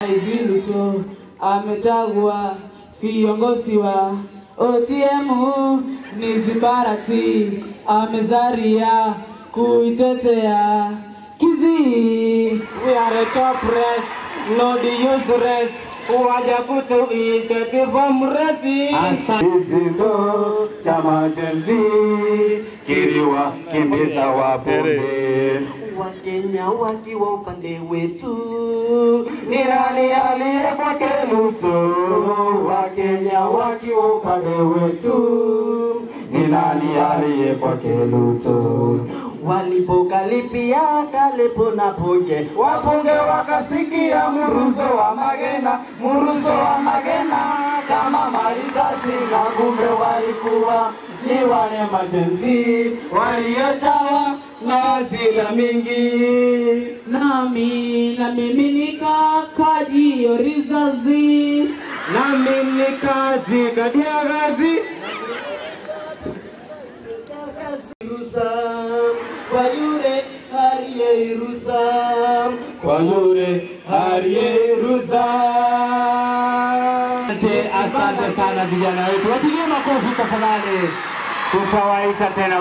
Ruto amechagua viongozi wa ODM ni Zimbarati amezaria kuitetea Kisii. We are a top race, not the useless. Waja kutuita mrezi. Isindo chama Gen Z kiriwa kimbiza wabunge. Wakenya wakiwa upande wetu, ni nani aliye kwake Ruto? Wakenya wakiwa upande wetu, ni nani aliye kwake Ruto? Walipokalipia kalipo na bunge, wabunge wakasikia muruzo wa magena, muruzo wa magena kama marisasi, na kumbe walikuwa ni wale majenzi waliotawa na hasira mingi. Nami na mimi nikakajio rizazi, nami nikazikadia gazi kwa yule aliyerusa, kwa yule aliyerusa. Asante sana vijana wetu, wapigie makofi tafadhali, tutawaita tena.